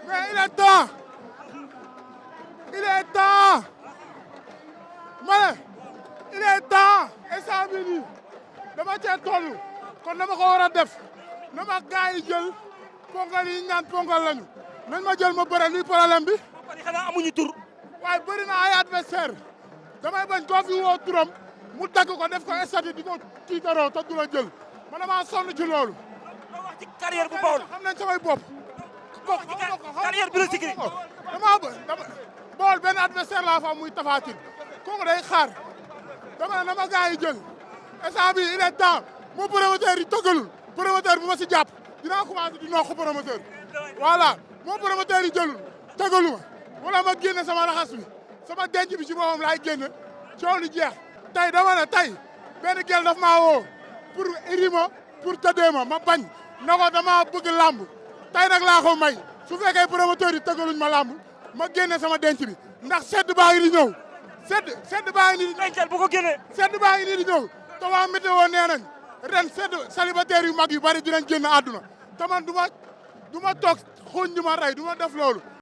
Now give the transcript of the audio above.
mais il est temps il est temps ma ne il est temps instant bii nii dama cee toll kon dama ko war a def na ma gars yi jël ponkal yi ñaan ponkal lañu nañ ma jël ma bëre luy problème bi. ponkal yi xanaa amuñu tur. waaye bëri na ay adversaire damay bañ koo fi woo turam mu dagg ko def ko statut di ko tiitaroo te du la jël man damaa sonn ci loolu. loo wax ci carrière bu Bawol. xam nañ samay bopp. loo wax ci carrière bi la Sigiri. dama Bawol benn adversaire laa fa am muy Tapha Tine kooku day xaar dama ne na ma gars yi jël instant bii il est temps mu promoteur yi tëggalul promoteur bu ma si jàpp dinaa commencé di noq promoteur voilà moo promoteur yi jëlul tëggalu ma wala ma génne sama raxas bi sama denc bi ci boppam laay génne coow li jeex. tey dama ne tey benn gel daf maa woo pour iri ma pour tëddee ma bañ na ko dama bëgg làmb tey nag laa ko may su fekkee promoteur yi tëggaluñ ma làmb ma génne sama denc bi ndax sedd baa ngi di ñëw sedd baa ngi nii. dencal bu ko génnee. sedd baa ngi nii di ñëw te waa météo nee nañ ren sedd célibataire yu mag yu bari dinañ génn àdduna te man du ma toog xuñ di ma rey du ma def loolu.